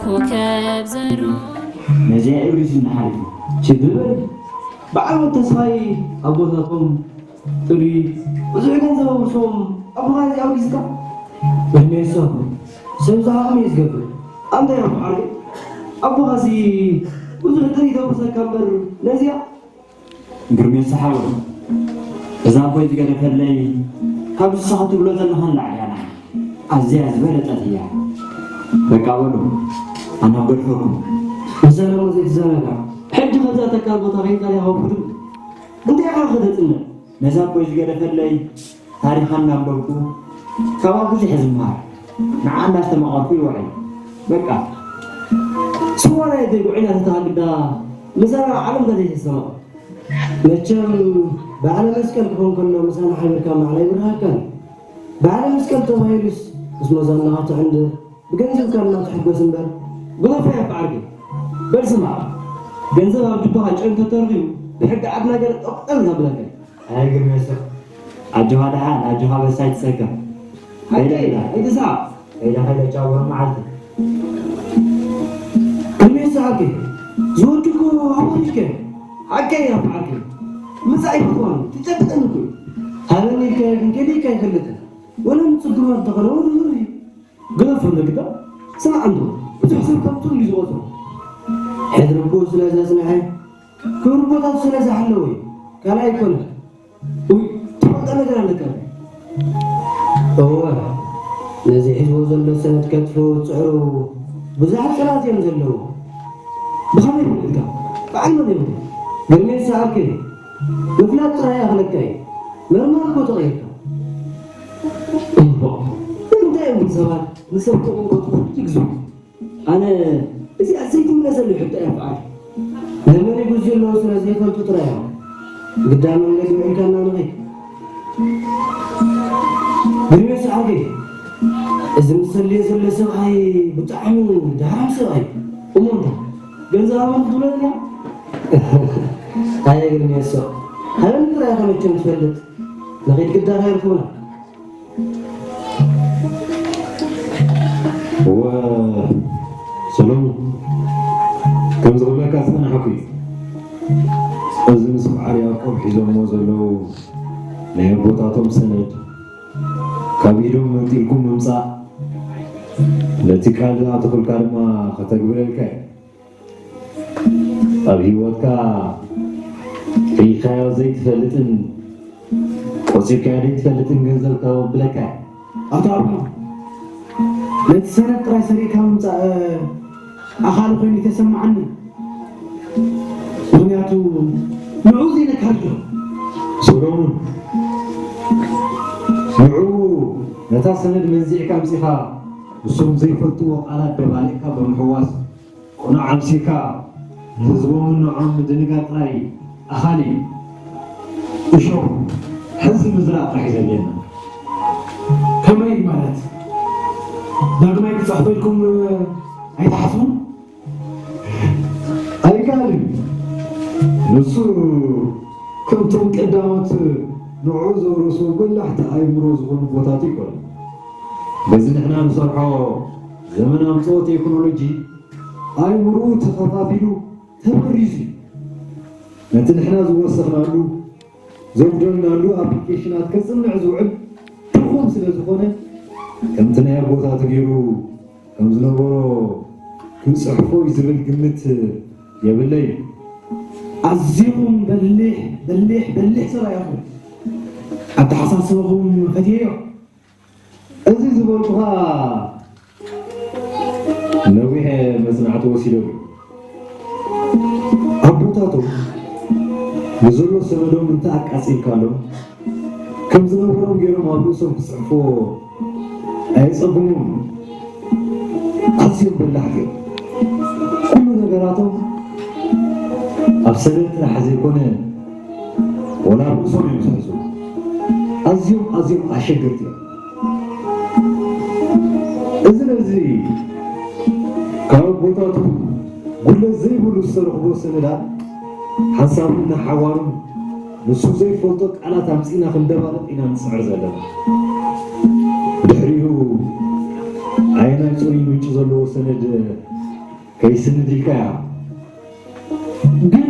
ኮከብ ዘሩ ነዚኣ ኤብሪስ እናሓለፈ ችግር በል። በዓል ተስፋይ ኣቦታቶም ጥሪ ብዙሕ ገንዘብ ኣውርሶም ኣቦኻ እዚኣ ኣውጊዝካ? በህሜሶ ሰብ ዝሃቕሚ እዩ ዝገብር። ኣንታ እዮም ዓርኪ ኣቦኻሲ ብዙሕ ጥሪ ተውርሰካ እምበር ነዚኣ ግርሜ ሰሓቦ፣ እዛ ኣቦይ ዝገደፈለይ ካብ ንስኻ ትብሎ ዘለኻ ንላዕሊ እያ ንዓይ ኣዝያ ዝበለጸት እያ። በቃ በሉ፣ ኣነ ክገድፈኩም። ብሰላም ዘይትዘናጋዕ። ሕጂ ካብዛ ተካል ቦታ ከይድካ ዲኻ ውፉድም? እንታይ ኢኻ ከተጽንዕ? ነዛ ኣቦይ ዝገደፈለይ ታሪኻ እናንበብኩ ካብኣ ብዙሕ እየ ዝመሃር። ንዓ እናስተማቐርኩ ይውዕል። በቃ። ስዋ ናይ ኣደይ ጉዕና ተተሃግዳ ምሳና ዓለም ተዘይተስተማቐር። መቸም በዓለ መስቀል ክኾን ከሎ ምሳና ሓቢርካ ማዕላ ይብርሃካን። በዓለ መስቀል ተባሂሉስ ምስ መዛናኻ ትዕንድር፣ ብገንዘብካ ድማ ትሕጎስ እምበር፣ ግደፎ ኣያ ዓርኪ። በል ስማዕ፣ ገንዘብ ኣብ ጅባኻ ጨንፈ ተረኺቡ ብሕጊ ዓድና ገለ ጠቕጠል ዘብለካ። ኣይ ግርሜ ስቕ፣ ኣጆኻ ደሓን፣ ኣጆኻ በሳይ ትሰከም። ሓቂ፣ ከይደ ኢላ። ኣይትስሓቕ። ከይደ፣ ከይደ፣ ቻው፣ ወረ መዓልቲ። ግርሜ ስቕ ዓርኪ፣ ዝወዲ እኮ ኣዋሪድከ። ሓቀይ እያ ዓርኪ። ምጻእ ኣይፈትዋን፣ ትጨብጠኒ እኮ እዩ። ሃበኒ ኢልካዮ ግን ከሊእካ ኣይፈልጥን። ወላ ንጽጉማ እንተኾነ ውርውር እዩ። ግደፎ ንግዳ። ስማዕ እንዶ፣ ብዙሕ ሰብ ከምቱ እንዲ ዝወጾ። ሕድሪ እኮ ስለ ዘጽንሐ፣ ክብሪ ቦታቱ ስለ ዝሓለወ እዩ። ካልእ ኣይኮነን። ውይ፣ ትፈልጦ ነገር ኣለካ። እወ፣ ነዚ ሒዝዎ ዘሎ ሰነድ ከጥፍኡ ዝጽዕሩ ብዙሓት ሰባት እዮም ዘለዉ። ብኸመይ ፍልጥካ? በዓል መን እዮም? ግርሜ ዝሰኣልከ? ምፍላጥ ጥራይ ይኣኽለካ እዩ። መርማሪ እኮ ተቐይርካ። እምቦ፣ ንምንታይ እዮም ግን ሰባት ንሰብ ከምኡ ገጽ ኩሉ ይግዝኡ? ኣነ እዚኣ ዘይትምለሰሉ ሕቶ እያ በዓል። መርመሪ ጉጅ ዘለዉ ስለ ዘይፈልጡ ጥራይ እዮም። ግዳ መንገዲ ውዒልካና ንኸይድ። ግርሜ ሰዓበይ፣ እዚ ምስ ዘድልዮ ዘሎ ሰብኣይ ብጣዕሚ ደሃም ሰብኣይ። እሞ እንታይ? ገንዘብ ሃቦም ክትብለና? ኣየ ግርሜ፣ እሶ ሃበኒ ጥራይ ኢኻ መቸም ትፈልጥ። ንኸይድ ግዳ ከይርክቡና። እወ ሰሎሙን፣ ከም ዝብለካ ዝጸናሕኩ እዩ። እዚ ምስ በዓል ያዕቆብ ሒዞሞ ዘለዉ ናይ ኣቦታቶም ሰነድ ካብ ኢዶም መንጢልኩም ምምጻእ፣ ነቲ ቃል ዝኣተኹልካ ድማ ከተግብረልካ እዩ። ኣብ ህይወትካ ርኢኻዮ ዘይትፈልጥን ቆጺርካዮ ዘይትፈልጥን ገንዘብ ከብለካ እየ። ኣቶ ኣብርሃም፣ ነቲ ሰነድ ጥራይ ሰሪቕካ ምምጻእ ኣኻሊ ኮይኑ ኣይተሰምዓንን። ምኽንያቱ ንዕኡ ዘይነካርዮ። ሰሎሙን፣ ንዕኡ ነታ ሰነድ መንዚዕካ ኣምጺኻ፣ ንሶም ዘይፈልጥዎ ቃላት ደባሊቕካ ብምሕዋስ፣ ቅኑዕ ኣምሲልካ ንህዝቦምን ንዖም ምድንጋር ጥራይ ኣኻሊ እዩ። እሾኽ ሕዚ ምዝራእ ጥራሕ እዩ ዘድልየና። ከመይ ማለት? ዳግማይ ክጽሕፈልኩም ኣይትሓስቡን? ኣይከኣልን እዩ። ንሱ ከምቶም ቀዳሞት ንዕኡ ዘውረሱ በላሕቲ ኣእምሮ ዝኾኑ ኣቦታት ኣይኮነን። በዚ ንሕና ንሰርሖ ዘመን ኣምጽኦ ቴክኖሎጂ ኣእምሮኡ ተኸፋፊሉ ተበሪዙ እዩ። ነቲ ንሕና ዝወሰኽናሉ ዘጉደልናሉ ኣፕሊኬሽናት ከጽንዕ ዝውዕል ድኹም ስለ ዝኾነ፣ ከምቲ ናይ ኣቦታቱ ገይሩ ከም ዝነበሮ ክንጽሕፎ እዩ ዝብል ግምት የብለይን። ኣዝኹም በሊሕ፣ በሊሕ፣ በሊሕ ሰብኣይ ኢኹም። ኣተሓሳስባኹም ፈትየዮ። እዚ ዝበልኩኻ ነዊሕ መጽናዕቲ ወሲደሉ። ኣቦታቶም ንዘሎ ሰነዶም እንተ ኣቃጺልካሎም፣ ከም ዝነበሮም ገይሮም ኣብ ርእሶም ክጽሕፍዎ ኣየጸግሞምን። ኣዝዮም በላሕቲ እዮም። ኩሉ ነገራቶም ኣብ ሰነድ ጥራሕ ዘይኮነ፣ ወላ ኣብ ርእሶም እዮም ዝሕዙ። ኣዝዮም፣ ኣዝዮም ኣሸገርቲ እዮም። እዚ ነዚ ካብ ኣቦታቱ ጉድለት ዘይብሉ ዝተረኽቦ ሰነዳት ሓንሳብን ንሓዋሩን ንሱ ዘይፈልጦ ቃላት ኣምጺእና ክንደባልቕ ኢና ንጽዕር ዘለና። ድሕሪኡ ኣየናይ ጽሩይ ዘለዎ ሰነድ ከይስንድ ኢልካያ። ግን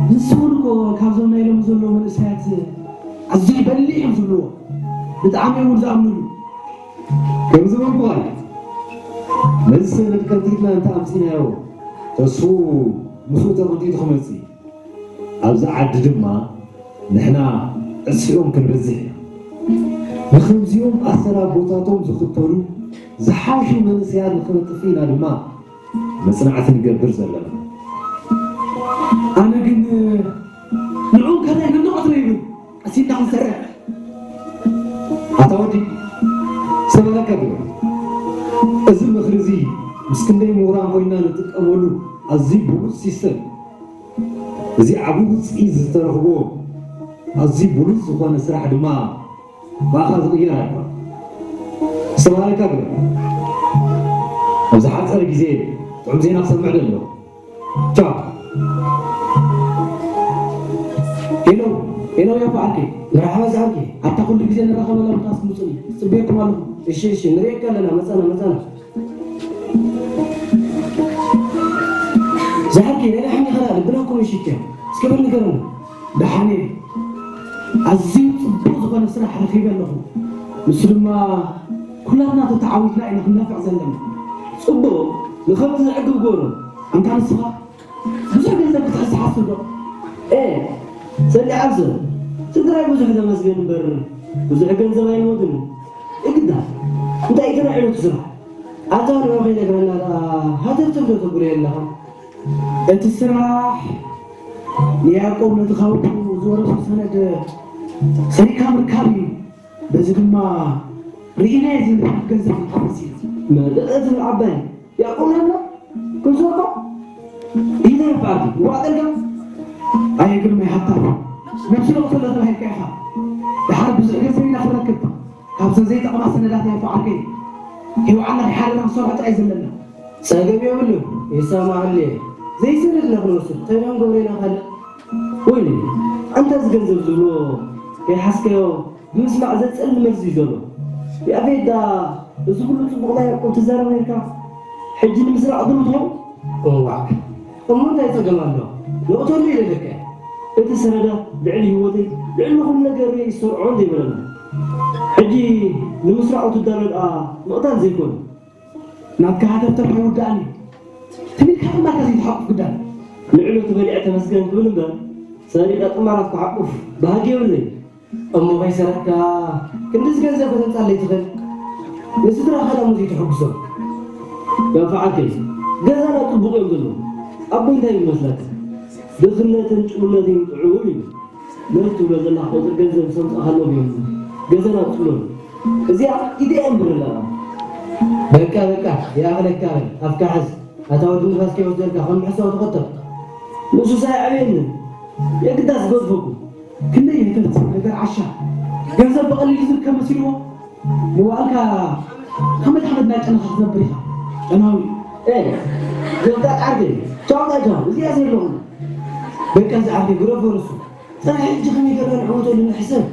ንስኹም እኮ ካብዞም ናይ ሎሚ ዘለዉ መንእሰያት ኣዝዩ በሊሕ እዮም ዝብልዎ። ብጣዕሚ እዮም ዝኣምኑሉ። ከም ዝበልኩኻ እዩ። ነዚ ሰነድ ቀንጢጥና እንተ ኣምጺናዮ፣ ተስፉ ምስኡ ተቐንጢጡ ክመጽእ እዩ። ኣብዚ ዓዲ ድማ ንሕና ዕስዮም ክንበዝሕ ኢና። ንኸምዚኦም ኣሰር ኣቦታቶም ዝኽተሉ ዝሓሹ መንእሰያት ንኽነጥፍ ኢና ድማ መጽናዕቲ ንገብር ዘለና። ኣነ ግን ንዕኡ ካልኣይ ክንደቐትሎ ይብል። ቀሲንና ክንሰርሕ። ኣታ ወዲ፣ ዝተባህለካ ግበር። እዚ ምኽሪ እዚ ምስ ክንደይ ምሁራን ኮይና ንጥቀመሉ ኣዝዩ ብሉጽ ሲስተም። እዚ ዓቢ ውጽኢት ዝተረኽቦ ኣዝዩ ብሉጽ ዝኾነ ስራሕ ድማ ብኣኻ ዝቕየር ኣይኮነን። ዝተባህለካ ግበር። ኣብ ዝሓጸረ ግዜ ጥዑም ዜና ክሰምዕ ደሎ። ቻው። ሄሎ፣ ሄሎ፣ ያፋ ዓርከይ። መርሓባ ዝዓርከይ። ኣብታ ኩሉ ግዜ ንራኸበላ ቦታ እስኪ ምጹኒ። ጽበየኩም ኣለኹ። እሺ፣ እሺ፣ ንርእየካ ኣለና። መጻና፣ መጻና። ዝዓርከይ፣ ናይ ደሓን ዲኻ? ልብና እኮ መሽትያ። እስከ በል ንገረና። ደሓን እየ። ኣዝዩ ጽቡቕ ዝኾነ ስራሕ ረኺበ ኣለኹ። ንሱ ድማ ኩላትና ተተዓዊትና ኢና ክንነፍዕ ዘለና። ጽቡቕ፣ ንኸብቲ ዘዕግብ ግበሮ። ኣንታ ንስኻ ብዙሕ ገንዘብ ክትሕዝ ትሓስብ ዶ? ኤ፣ ሰሊሕ ዓብሰ፣ ስድራይ ብዙሕ ተመስገን እምበር ብዙሕ ገንዘብ ኣይሞትን። እግዳ፣ እንታይ እዩ ተናዒሉ እቲ ስራሕ? ኣታ ንዑ ከይነግረና ደኣ ሃተፍተፍ ዶ ተብሎ የለኻ? እቲ ስራሕ ንያዕቆብ ነቲ ካብኡ ዝወረሶ ሰነድ ሰሪቕካ ምርካብ እዩ። በዚ ድማ ርኢናዮ ዘይንፈልጥ ገንዘብ ይሓፍስ እዩ። መርዕቲ ዓባይ ያዕቆብ ናና ክንዞርካ ኢለ ይባዕቲ ዋጠልካ። ኣየ ግርማይ ሃብታም፣ ነብሲ ለቕተሎ ተባሂልካ ኢኻ። ደሓር ብዙሕ ገንዘብ ኢና ክንረክብ። ካብዘን ዘይጠቕማ ሰነዳት ናይ ፋዓርከይ ሂውዓና ሓደራ ክንሰርሖ ጥራይ ዘለና። ጸገም የብሉን፣ ይሰማዓሉ እየ። ዘይሰነድና ክንወስድ እንታይ ደኣ ንገብሮ ኢና ካልእ? ወይኒ፣ ኣንታ እዚ ገንዘብ ዝብሎ ከይሓዝካዮ ብምስማዕ ዘጸሊ መልሲ እዩ ዘሎ። ያፌት ደኣ እዚ ኩሉ ጽቡቕ ናይ ዕቁብ ትዛረብ ነርካ፣ ሕጂ ንምስራቕ ድሩት ኾን? እዋእ፣ እሞ እንታይ ጸገም ኣሎ? ንቕተሉ ኢለ ኢለካ። እቲ ሰነዳት ልዕሊ ህይወተይ፣ ልዕሊ ኩሉ ነገር እየ ዝሰርዖ እንደ ይበለና። ሕጂ ንምስራቑ ትዳሎ ደኣ ምቕታል ዘይኮነ። ናትካ ሃተፍተፍ ኣይውዳእን እዩ። ትም ኢልካ ጥማርካ ዘይትሓቁፍ ግዳን። ልዕሊ እቲ በሊዐ ተመስገን ክብል እምበር፣ ሰሪቐ ጥማራት ክሓቁፍ ባህጊ የብለይን። እሞ ከይሰረቕካ ክንድዚ ገንዘብ ከተምጻለይ ትኽእል? ንስድራኻ ደኣ እሞ ዘይትሕጉሶም። ያንፈዓከይ፣ ገዛና ጽቡቕ እዮም ዘለዉ። ኣቦይ እንታይ ይብል መስለካ? ድኽነትን ጭውነትን ጥዑም እዩ። ነዚ ትብሎ ዘለኻ ቁጽሪ ገንዘብ ዝሰምጻኻሎም እዮም ገዛና ዝጽለሉ። እዚኣ ኢደይ ኣንብር ኣለና። በቃ፣ በቃ፣ ይኣኽለካ በል፣ ኣፍካ ሓዝ። ኣታ ወዲ ንፋስ ከይወስደልካ ከም ምሕሳው ተኸተል። ንሱስ ኣይዕብየንን። የግዳስ ገድፈኩም። ክንደይ የህተት ነገር ዓሻ። ገንዘብ ብቐሊሉ ዝርከብ መሲልዎ፣ መዋእልካ ሓመድ ሓመድ እናጨነኻ ክትነብር ኢኻ። ጨናዊ። ኤ፣ ዘብጣ ዓርከይ፣ ቻው፣ ቻው፣ እዚኣ ዘለኹም። በቃ፣ እዚ ዓርከይ፣ ግረፎ ንሱ። ጽናሕ፣ ሕጂ ከመይ ጌርና ንዕወተሉ ንሕሰብ።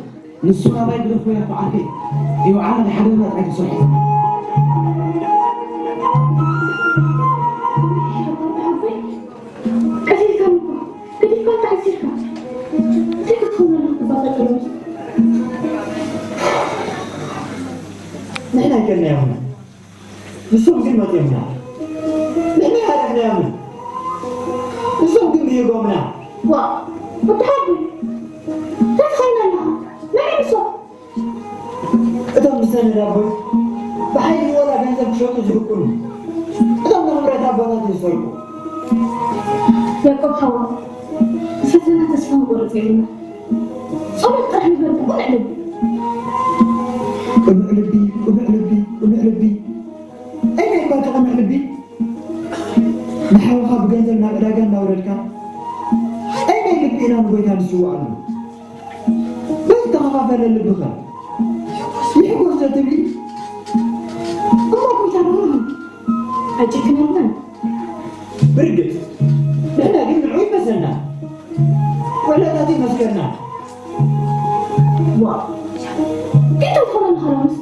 ንሱ ናባይ ግደፎ ያፋ ዓርከይ። ይውዓል ሓደ ናት ኣይትሰርሑ። ቀቲልካኒ እኮ። ገዲፍካ ተዓሲርካ። እንታይ ክትኸውን ኣለካ እዛ ቀጠሮ? ንሕና ኣይከድናዮምን። ንሶም ግን መጺኦምና። ንሕና ኣይሃደግናዮምን። ንሶም ግን ብሂጎምና። ዋእ፣ ወዲ ሓወይ፣ እንታይ ትኸውን ኣለኻ? መን እዮም ንሶም? እቶም ብሰነድ ኣቦይ ብሓይሊ ዋላ ገንዘብ ክሸጡ ዝፍቅዱ። እቶም ንኽብረት ኣቦታት ዝሰርቁ። ያዕቆብ ሓወይ፣ ፈተና ተስፋ ምቁርጽ የብልና። ጸሎት ጥራሕ ንግበር ብቑኑዕ ልቢ። ቅኑዕ ልቢ፣ ቅኑዕ ልቢ፣ ቅኑዕ ልቢ። ኣየናይ እኳ እቲ ቅኑዕ ልቢ ንሓውኻ ብገንዘብ ናብ ዕዳጋ እናውረድካ፣ ኣየናይ ልቢ ኢና ንጎይታ ንስውኣሉ? በዚ ተኸፋፈለ ልብኻ ይሕጎስ ዶ ትብሊ? እሞ ጎይታ ንኹሉ ኣይጨክነልናን። ብርግጽ፣ ንሕና ግን ንዕኡ ይመስለና። ውዕለታቱ ይመስገና። ዋው! እንታይ ትኾነልካ ሎምስ?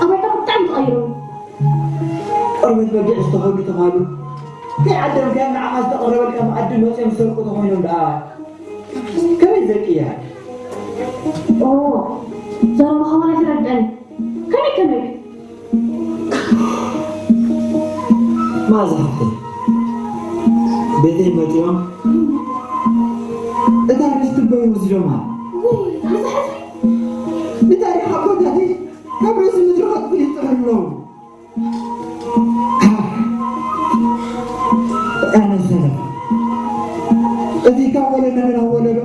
ኣባይካ ብጣዕሚ ተቐይሩ። ቆርበት በጊዕ ዝተኸዱ ተኻሉ ከይዓደምካዮም ንዓኻ ዝተቐረበልካ መኣዲ መፅዮም ዝሰርቁ ተኾይኖም ደኣ ከመይ ዘቅያ? ኦ፣ ዘረባኻ ዋላ ኣይተረድአኒ። ከመይ ከመይ? መኣዛ ሓፍተይ፣ ቤተይ መፂኦም እታ ርስቲ በይ ወሲዶማ። ውይ፣ ኣዛ ሕዝቢ። ንታሪኽ ኣቦታተይ ካብ ርእሲ ምድሪ ከጥፍኡ ይፅዕሩ ኣለዉ። ኣነ ሰነፍ፣ እዚ ካብ ወለዶ ናብ ወለዶ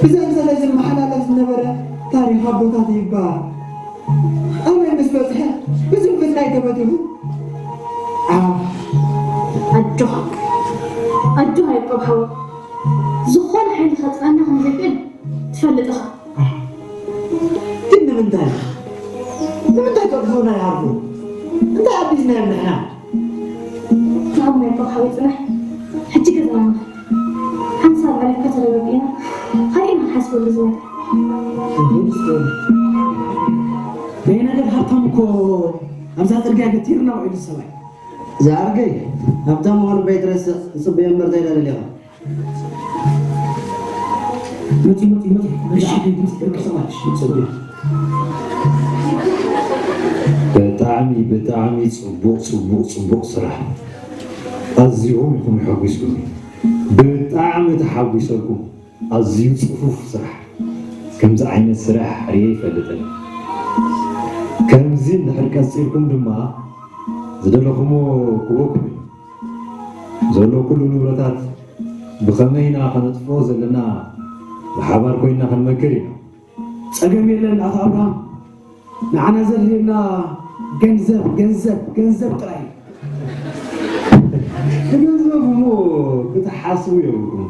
ብዘንሰለ ዝመሓላለፍ ዝነበረ ታሪኽ ኣቦታት ይበሃል። ኣበይ ምስ በጽሐ ብዝምፍታይ ተበቲኹ። ኣጆኻ፣ ኣጆኻ ያዕቆብ ሓወይ፣ ዝኾነ ሓይሊ ከጥፍኣና ከም ዘይክእል ትፈልጥ ኢኻ። ግን ንምንታይ? ንምንታይ ከጥፍኡና ይሃርፉ? እንታይ ኣቢዝናዮም ንሕና? ንዓኹም ያዕቆብ ሓወይ ጽናሕ፣ ሕጂ ገዛና ንኸይድ። ሓንሳብ ዕረፍቲ ተረጋጊእና፣ ካልእ ኢና ክንሓስበሉ ዝመጽእ። ናይ ነገር ሃብታም እኮ ኣብዛ ጽርግያ ገቲርና ውዒሉ ሰብኣይ። ዝኣርገይ፣ ሃብታም ምዃኑ ባይትረስዕ፣ ትጽበዮ እምበር እንታይ ደኣ ደሊኻ? መጺኡ፣ መጺኡ፣ መጺኡ። እሺ፣ እሺ፣ እሺ፣ እሺ። ብጣዕሚ፣ ብጣዕሚ ጽቡቕ፣ ጽቡቕ፣ ጽቡቕ ስራሕ። ኣዚኹም ኢኹም ኣሐጒስኩምኒ። ብጣዕሚ ተሓጒሰልኩም። ኣዝዩ ጽፉፍ ስራሕ። ከምዚ ዓይነት ስራሕ ርእየ ኣይፈልጥን። ከምዚ እንድሕር ቀጺልኩም ድማ ዝደለኹሞ ክወኩም እዩ። ዘሎ ኩሉ ንብረታት ብኸመይ ኢና ከነጥፍኦ ዘለና ብሓባር ኮይንና ክንመክር ኢና። ጸገም የለን ኣቶ ኣብርሃም፣ ንዓና ዘድልየና ገንዘብ፣ ገንዘብ፣ ገንዘብ ጥራይ እዩ። ንገንዘብ እሞ ክትሓስቡ የብልኩም።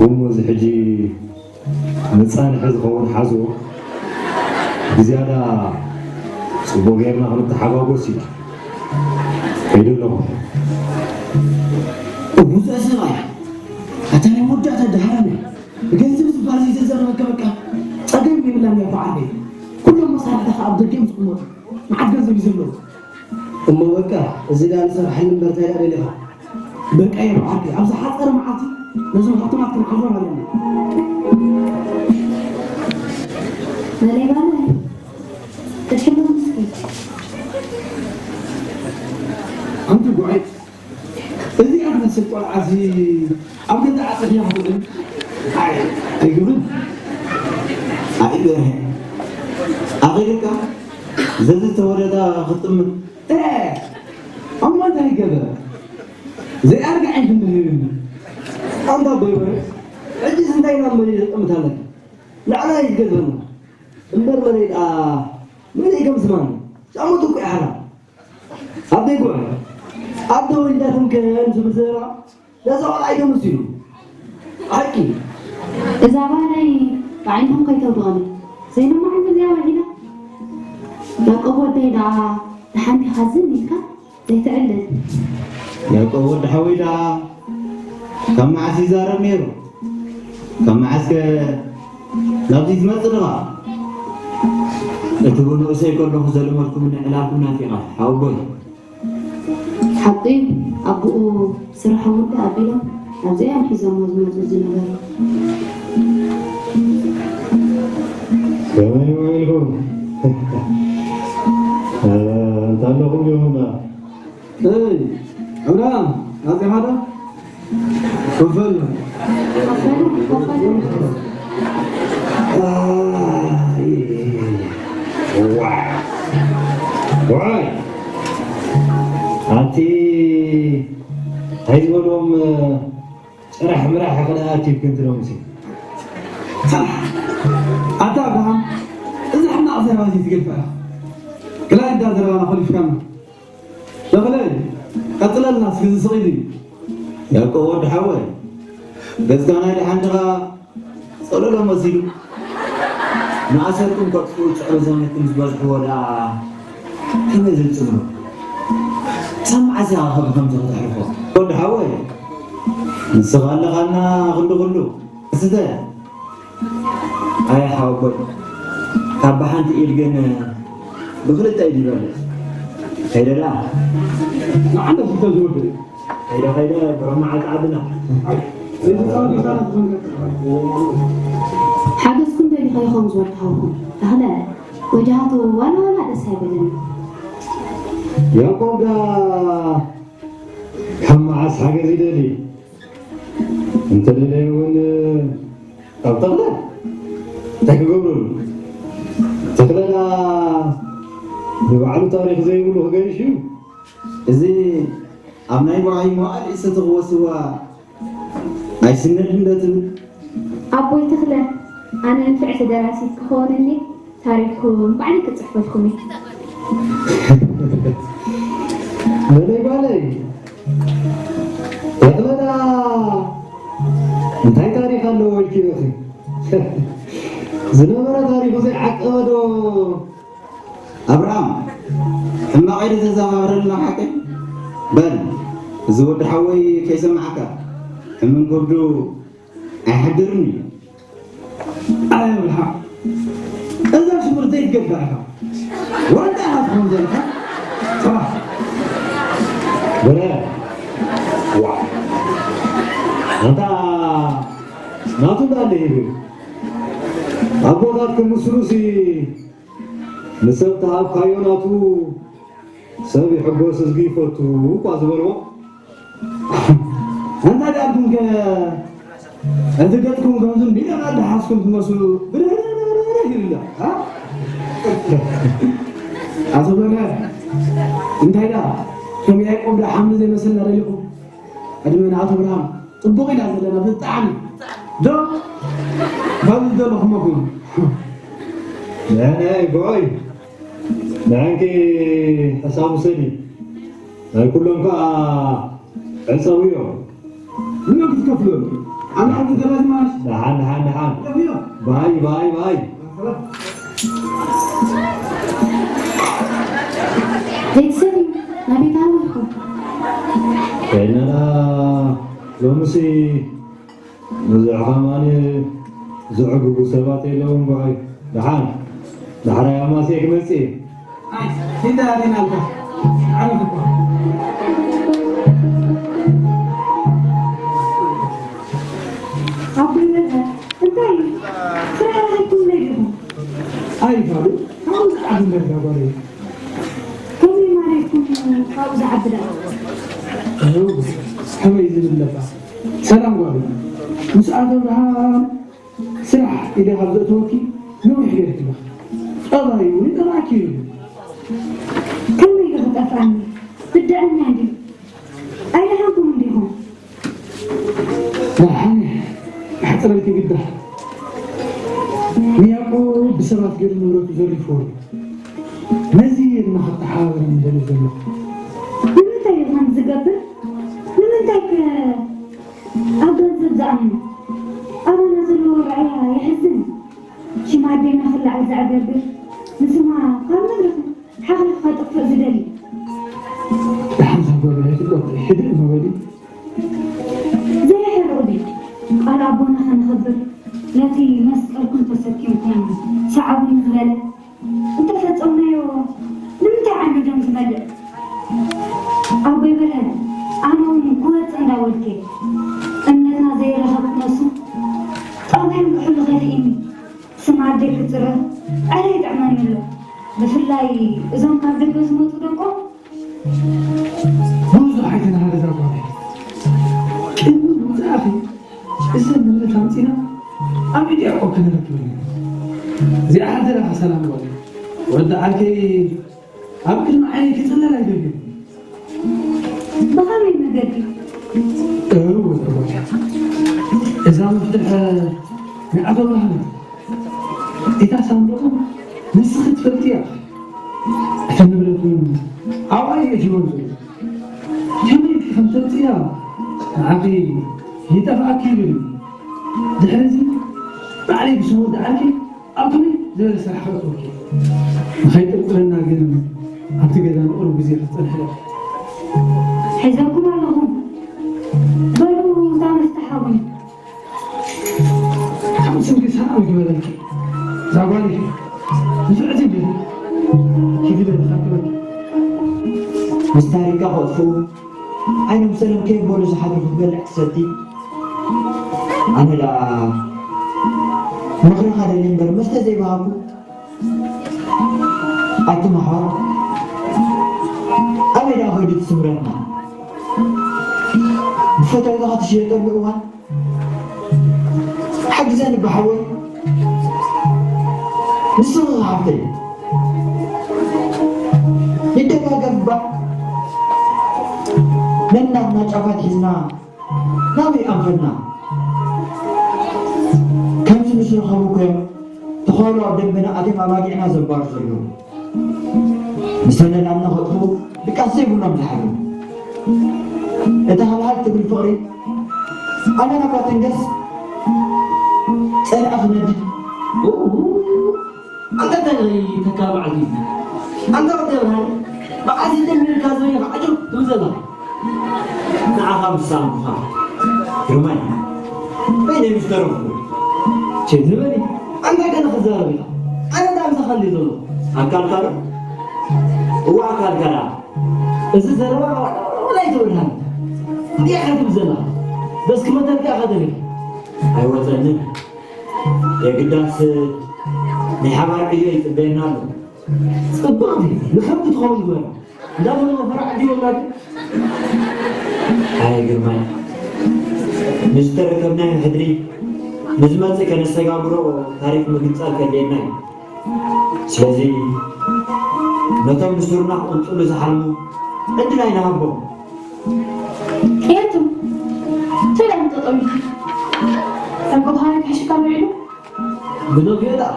እሞ እዚ ሕጂ መጻንሒ ዝኸውን ሓዝዎ ብዝያዳ ጽቡቕ ጌርና ክንተሓጓጎስ ኢና። ከይደ ኣለኹ። ብዙሕ ሰብኣይ፣ ኣታ ናይ መወዳእታ ደሃረመ። ብገንዘብ ዝበሃል ዘይተዛረበካ በቃ ጸገም የብላን እያ በዓል ቤት። ኩሎም መሳርሕትኻ ኣብ ደገ እዮም ዝቕመጡ። መዓት ገንዘብ እዩ ዘለዎ። እሞ በቃ፣ እዚ ደኣ ንሰርሓሉ እምበር እንታይ ደኣ ደሊኻ? በቃ እየ በዓል ቤት። ኣብ ዝሓጸረ መዓልቲ ነዞም ሃብታማት ክንዓልቦም ኣለና። መለይ ባለ፣ ክትሕሎም እስኪ። ኣንቲ ጉዓይ፣ እዚኣ ትመስል ቆልዓ እዚ ኣብ ገዛ ዓጸድያ ክትብል ኣይ-፣ ኣይግብን። ኣይ በርሀ፣ ኣኺልካ ዘዚ ተወለዳ ክትጥምት። እ፣ ኣማ እንታይ ይገበር? ዘይኣርግዐን ክንህብኒ። ኣንታ ቦይ በርሀ፣ ሕጂስ እንታይ ናብ መን ዘጥምት ኣለካ? ንዓና ይትገዝበና። እምበር መለይ ደኣ፣ መለይ ከም ዝማን ጫሞቱ እኮ ይሓራ። ኣብ ደይ ጉዕ፣ ኣብ ደወል እንዳትምከን ዝብል ዘረባ፣ ነዚ ቆልዓ እዩ መሲሉ። ሓቂ። እዛ ጓለይ ብዓይንኹም ከይተውድቐኒ። ዘይንማዓን እዚኣ ውዒላ። ያዕቆብ ወደይ ደኣ፣ ደሓን ዲኻ ዝን ኢልካ? ዘይትዕልል። ያዕቆብ ወዲ ሓወይ ደኣ ካብ መዓስ ይዛረብ ነይሩ? ካብ መዓስከ ናብዚ ትመጽእ ድኻ? እቲ ብንኡሰይ ከለኹ ዘለመድኩምኒ ዕላልኩም ናፊቐ፣ ሓወቦይ። ሓቂ እዩ፣ ኣቦኡ ስራሕ እውን ኣቢሎም ኣብዚ እዮም ሒዞሞ ዝመጹ ዝነበሩ። ከመይ ውዒልኩም? እንታ ኣለኹም ዲኹም ደኣ? እይ፣ እብራም፣ ኣጽሓ ዶ? ኮፈል። ኣይ፣ ዋይ። ዋይ። ኣንቲ እንታይ ዝበልዎም ጭራሕ ምራሕ ክልኣት ይብክን ትለምሲ። ኣታ ኣብርሃም፣ እዚ ሕማቕ ዘረባ እዚ ትገድፋ ኢኻ። ክላእ እንዳ ዘረባና ኮሊፍካና። ተኽለ፣ ቀጽለልና እስኪ፣ እዚ ስቕ ኢሉ እዩ። ያዕቆብ ወዲ ሓወይ፣ ገጽካ ናይ ደሓን ድኻ ጸለሎ መሲሉ፣ ንኣሰርኩም ከጥፍኡ ጽዕሪ ዘመትኩም ዝበዝሕዎ ደኣ ከመይ ዝብል ጽምዶ? ክሳብ መዓስ ኢኻ ካብ ከምዚ ከተሕልፎ? ወዲ ሓወይ፣ ንስኻ ኣለኻና ክንዲ ኩሉ። እስተ። ኣይ ሓወቦይ፣ ካብ ብሓንቲ ኢድ ግን ብኽልተ ኢድ ይበልጽ። ከይደ ደኣ ንዓመት ዝተዝወደ ከይደ ከይደ ብሮ መዓልቲ ዓድና። እዚ ጸወታ ይዛረብ ዝመጽእ። ሓገዝኩም ደሊኻ ኢኹም ዝወድሃውኩም። ተኽለ፣ ወጃሃቱ ዋላ ዋላ ደስ ኣይበለኒ። ያዕቆብ ደኣ ካብ መዓስ ሓገዝ ይደሊ? እንተደለየ እውን ካብ ተኽለ እንታይ ክገብረሉ? ተኽለ ደኣ ንባዕሉ ታሪኽ ዘይብሉ ክገይሽ እዩ። እዚ ኣብ ናይ ብራሂም መዋዕል ዒሰ ተኽወስዋ ኣይስነድን ዶ ትብል? ኣቦይ ተኽለ፣ ኣነ ንፍዕቲ ደራሲት ክኸውንኒ ታሪኽኩም ባዕለይ ክጽሕፈልኩም እየ። በለይ ጓለይ፣ ተኽለ ደኣ እንታይ ታሪኽ ኣለዎ ኢልኪ ኢኺ? ዝነበረ ታሪኹ ዘይዓቀበ ዶ? ኣብርሃም፣ ሕማቕ ኣይተዘኻኽረልና ሓቀይ። በል፣ እዚ ወዲ ሓወይ ከይሰምዓካ፣ ሕምም ከብዱ ኣይሓድርን እዩ። ኣይ ኣብርሃ፣ እዛ ሽሙር ዘይትገባ ኢኻ። ዋንጫ ኢኻ ትኸውን ዘለኻ። ስራሕ። በለ። ዋ። ኣንታ ናቱ እንዳለ ይብል። ኣቦታትኩም ምስሉሲ ንሰብ ተሃብካዮ ናቱ ሰብ ይሕጎስ ህዝቢ ይፈቱ እኳ ዝበልዎ። ኣንታ ደኣ ኣንቱም ከ እቲ ገጽኩም ከምዚ እንዲና እናደሓስኩም ትመስሉ ብድህርህርህርህ ይብል ኣሎ፣ እ? ኣቶ በርሀ፣ እንታይ ደኣ ከም ያዕቆብ ደኣ ሓምሊ ዘይመሰልና ደሊኹም? ዕድመ ንኣቶ ብርሃን። ጽቡቕ ኢና ዘለና ብጣዕሚ። ዶ? ባሉ ዘለኹም ኣኹም። ንሕና ይጎይ። ንሕንኪ ሕሳብ ውሰዲ። ናይ ኩሎም ከኣ ዕጸውዮ። ምንም ክትከፍሎ። ኣነ ኣብዚ ገዛ ዝማሽ። ደሓን፣ ደሓን፣ ደሓን። ከፍዮ። ባይ፣ ባይ፣ ባይ። ዘይትሰትዩ፣ ናበይ ትሃወልኩም? ከይድና ሎምሲ ብዙሕ ከማን ዘዕግቡ ሰባት የለውን። ብዓይ ደሓን ዳሕራይ ኣማስየ ክመጽእ እየ። ኣይ፣ ሂዳ ኣሪናልካ። ዓረፍ እኳ። ኣቦይ በርሀ፣ እንታይ እዩ? ስራሕ ረኺብኩም ነይርኩም? ኣይ፣ ፋሉ፣ ካብኡ ዝዓቢ መርዳ ጓለይ። ከመይ ማለትኩም ካብኡ ዝዓቢ ደኣ? እው፣ ከመይ ዝብል ነባ? ሰላም ጓለይ። ምስ ኣቶ ብርሃን ስራሕ ኢለ ካብ ዘእተወኪ ነዊሕ ገይርኪ ኣለኺ። ጠባዩ እውን ይጠፍኣኪ እዩ። ከመይ ኢሉ ክጠፍኣኒ? ብድዐኛ እንድዩ። ኣይደሓንኩምን ዲኹም? ደሓን እየ። ኣሕጽረልኪ ግዳ። ንያዕቆብ ብሰባት ገይሩ ንብረቱ ዘሪፍዎ እዩ። ነዚ እየ ድማ ከተሓባብረኒ ደልየ ዘለኹ። ንምንታይ እዩ ከምዚ ዝገብር? ንምንታይ ከ ኣብ ገንዘብ ዝኣምን? ኣባና ዘለዎ ራእያ የሕዝን። ሽም ኣዴና ክለዓል ዘዕገርግር፣ ንስማ ካብ መድረኽ ሓኺልካ ከጥፍእ ዝደሊ። ደሓን እዛ ጓል ኣይትቆጥዒ፣ ህድእ ምበሊ። ዘይሕርቕ ድዩ? ቃል ኣቦና ከነኽብር፣ ነቲ መስቀልኩም ተሰኪምኩም ሰዓቡኒ ዝበለ እንተፈጸምናዮ፣ ንምንታይ ዓይኑ ደም ዝመልእ? ኣቦይ በርሀ፣ ኣነ እውን ክወጽእ እንዳበልኩ እየ። እምነትና ዘይረኸብኩ ነሱ፣ ጠባዮም ክሕሉ ከይኽእልኒ። ስም ኣደይ ክጽረፍ ዕረ ይጥዕመኒ ኣሎ። ብፍላይ እዞም ካብ ደገ ዝመጹ ደቆም። ብዙሕ ኣይተናህሪ እዛ ጓለይ። ቅድሚ ምውጻእኺ እዘን ንብረት ኣምጺና ኣብ ኢድ ያዕቆብ ከነረክበን ኢና። እዚኣ ሓደራኻ ሰላም ጓለይ። ወዲ ዓርከይ ኣብ ቅድሚ ዓይነይ ክጽለል ኣይደልን። ብኸመይ መገዲ? እወ እዛ መፍትሕ ናይ ኣቶ ብርሃነ እታ ሳንዱቕ ንስኺ ትፈልጥያ። እቲ ንብረት እውን ኣብኣ እዩ ኣትይዎ ዘሎ። ከመይ ኢልኪ ከም ተምጽእያ ንዓኺ ይጠፍኣኪ ይብል እዩ። ድሕሪ እዚ ባዕለይ ብስሙ ወዲ ዓርከይ ኣብ ከመይ ዝበለ ስራሕ ከእትወኪ? ንኸይጥርጥረና ግን ኣብቲ ገዛ ንቕሩብ ግዜ ክትጸንሒ ኣለኪ። ሒዘኩም ኣለኹ። በሉ እታ መፍትሕ ሃቡኒ። ካብ ስምኪ ሰላም ይግበረልኪ። እዛ ጓል እየ። ንፍዕቲ እንዲኺ። ኪዲ በሊ ካብ ክበልኪ። ምስ ታሪካ ከጥፍኡ ዓይኖም ሰለም ከየበሉ ዝሓድሩ ክትበልዕ ትሰቲ። ኣነ ደኣ ምኽርኻ ደልየ እምበር መስተ ዘይበሃኩ። ኣቱም ኣሕዋት ኣበይ ደኣ ኸይዱ እቲ ስምረትና? ብፈተውትኻ ትሽየጠሉ እዋን ሓግዘኒ ብሓወይ። ንስኺ ሓፍተይ ንደጋገፍ እባ። ነናትና ጫፋት ሒዝና ናበይ ኣንፈትና? ከምዚ ምስ ረኸቡ እኮ እዮም ተኸሉ ኣብ ደንበና ኣትዮም ኣባጊዕና ዘባሩ ዘለዉ። ንሰለላምና ከጥፍኡ ድቃስ ዘይብሎም ዝሓድሩ። እታ ሃልሃል ትብል ፍቕሪ ኣነ ናብራ ትንገስ ጸላኢ ክነድድ። ኣንታ እንታይ ተካ መዓልቲ እዩ? ኣንታ ወዲ ብርሃን መዓስ እዩ ጀሚርካ ዝበይኻ ዓጀብ ትብል ዘለኻ? ንዓኻ ምስ ሰኣንኩኻ ግርማይ በይነይ ምስ ተረፍኩ ቸል ዝበሊ። ኣንታ ገለ ክዛረብ ኢኻ። ኣነ ዳ ምሳኻ እንድየ ዘሎ። ኣካልካ ዶ? እዋ ኣካልካ ደኣ። እዚ ዘረባ ወላ ኣይትበልሃኒ። እንታይ ኢኻ ትብል ዘለኻ? በስኪ መተርካ ኢኻ ደሊኻ። ኣይወጸንን። የግዳስ ናይ ሓባር ዕዮ ይጽበየና ኣሎ። ጽብቕቲ ንከብቲ ትኸውን ግበር። እንዳበሉ መፈራ ዓዲሎምና ግን። ኣይ ግርማይ፣ ንዝተረከብናዮ ሕድሪ ንዝመጽእ ከነስተጋብሮ ታሪኽ ምግንጻል ከድልየና እዩ። ስለዚ ነቶም ንሱርና ክቕንጽሉ ዝሓልሙ ዕድል ኣይንሃቦም። የቱ? እንታይ ደኣ ተጠቒምካ? ኣብ ጎሃና ክሕሽካ ውዒሉ? ብደፊኦ ደኣ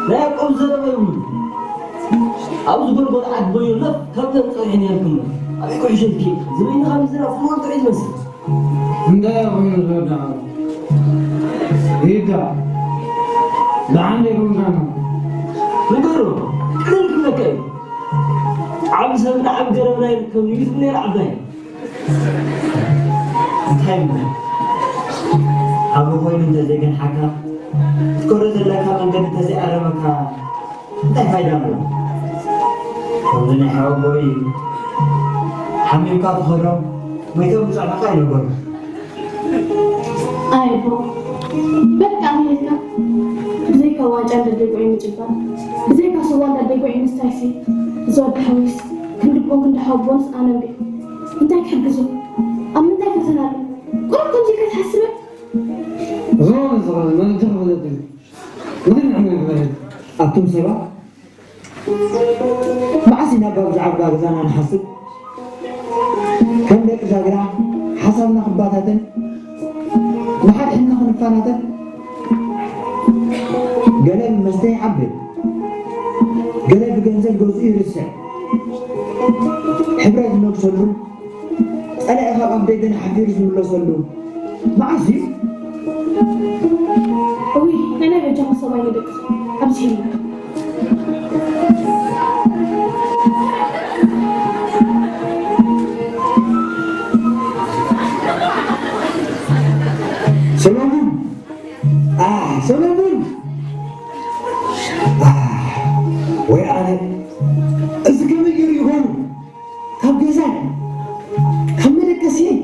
ናይ ያዕቆብ ዘረባ ይብሉ። ኣብዚ ጎልጎል ዓድ በዮ ለፍ ካብ ተንጸርሒ ነርኩም። ኣበይ ኩሕሸልኪ? ዝበይንኻ ምዝራብ ፍኖር ጥዑይ ትመስል። እንታይ ኮይኑ ዝወዳእኩ? ይዳ። ደሓን ዶ ይኮንካ ነው? ንገሮ። ቅድም ክብለካ እዩ። ዓቢ ሰብና ዓቢ ገረብና ይርከብ እዩ ትብል ነይራ ዓባይ። እንታይ እሞ? ዓቢ ኮይኑ እንተዘይገንሓካ፣ ክትከዶ ዘለካ መንገዲ እንተዘይኣረመካ፣ እንታይ ፋይዳ ኣለዎ? ከምዚ ናይ ሓወቦይ ሓሚምካ ትኸዶ፣ መይቶም ብጻዕናኻ ኣይነበሩ። ኣይ ኣቦ፣ በቃ ኣሜሪካ ብዘይካ ዋንጫ ደደይ ጉዒ ምጭባጥ፣ ብዘይካ ስዋ ደደይ ጉዒ ምስታይሲ፣ እዚ ወዲ ሓወይስ ክንዲ ኣቦን ክንዲ ሓወቦንስ ኣነ እምቢ። እንታይ ክሕግዞ? ኣብ ምንታይ ፈተና ኣሎ? ቁሩብ ከምዚ ኢልካ ትሓስበ? ዝኾነ ዝኾነ መረጃ ክበለትኒ። ምኽንያት መግበሪ። ኣቱም ሰባት፣ መዓስ ኢና እባ ብዛዕባ ገዛና ንሓስብ? ከም ደቂ ዛግራ ሓሳብና ክባታተን፣ ንሓድሕድና ክንፋናተን፣ ገለ ብመስተ ይዓብድ፣ ገለ ብገንዘብ ገዝኡ ይርስዕ። ሕብረት ዝነግሰሉ፣ ጸላኢ ካብ ኣፍ ደገ ንሓፊሩ ዝምለሰሉ መዓስ እዩ? እውይ፣ ናይ ናይ በጃኹም ሰብኣይ ንደቅኺ ኣብዚሕልና። ሰሎሙን! ኣ፣ ሰሎሙን! ኣ፣ ወይ ኣነ፣ እዚ ከመይ ገይሩ ይኾኑ? ካብ ገዛይ፣ ካብ መደቀስየይ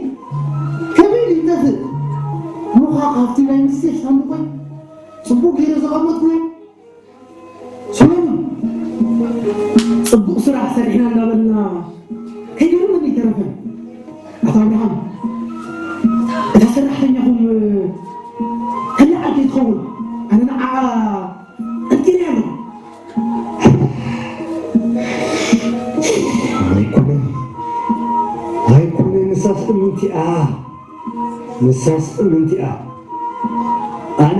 ከመይ ኢሉ ይጠፍእ? እሞ ኸዓ ካብቲ ናይ ምስጢር ሳንዱቐይ ጽቡቕ ገይረ ዘቐመጥኩዎ። ሰሎሙን፣ ጽቡቕ ስራሕ ሰሪሕና እናበልና ከይገረመኒ ኣይተረፈን። ኣቶ ኣብርሃም፣ እታ ሰራሕተኛኹም ከላ ዓርከይ ትኸውን፣ ኣነ ንዓኣ ቀትቂረያ ኣለኹ። ኣይኮነን፣ ኣይኮነን፣ ንሳስ እምንቲኣ፣ ንሳስ እምንቲኣ። ኣነ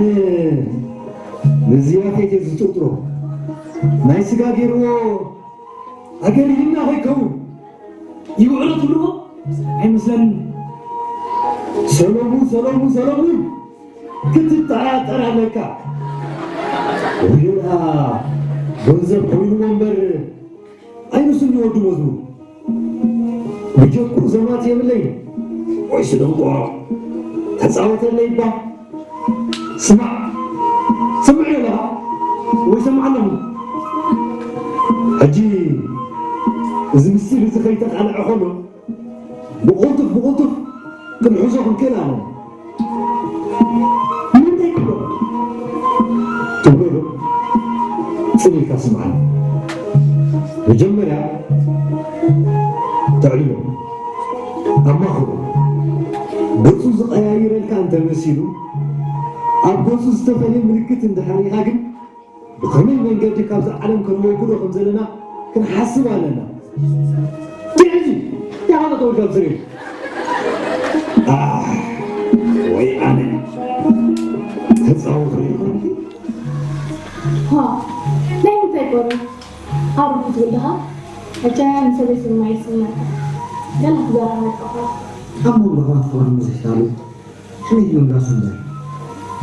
ነዚ ያፌት እየ ዝጥርጥሮ። ናይ ስጋ ገይርዎ ኣገሪህና ከይከውን። ይውዕሎ ትብልዎ? ኣይመስለንን። ሰሎሙን፣ ሰሎሙን፣ ሰሎሙን! ክትጠራጠር ኣለካ። ወይ ደኣ ገንዘብ ኮይንዎ እምበር ኣይመስልኒ ወዲ መዝሙር። ብጀኩ ዘማት የብለይ። ወይ ስደንቆሮ ተጻወተለይ እባ። ስማዕ፣ ስምዕ ኣለኻ ወይ ሰምዓ ኣለኹ። ሕጂ እዚ ምስጢር እዚ ከይተቓልዐ ከሎ ብቕልጡፍ ብቕልጡፍ ክንሕዞ ክንክእል ኣለና። ንምንታይ ክብሎ ትብሎ ዶ? ጽን ኢልካ ስምዓኒ። መጀመርያ ተዕልሎ፣ ኣማኽሮ። ገጹ ዝቐያይረልካ እንተመሲሉ፣ ኣብ ገጹ ዝተፈልየ ምልክት እንድሕር ርኢኻ ግን ብኸመይ መንገዲ ካብዛ ዓለም ከነወግዶ ከም ዘለና ክንሓስብ ኣለና። ትሕዚ ይሓለጠ ወልካ ዝርኢ። ኣህ፣ ወይ ኣነ ተጻወት ርኢኹም። ዋ፣ ናይ ምንታይ ቆሪ? ኣርጉ ትብል ዲኻ? መቸም ሰበይ ስማ ይስመካ። ገለ ክዘራረብ ጠፋ። ኣብ መንጎ ኣሕዋት ፍቕሪ ምዝሕታሉ ሕሜት ምምላሱ እምበር፣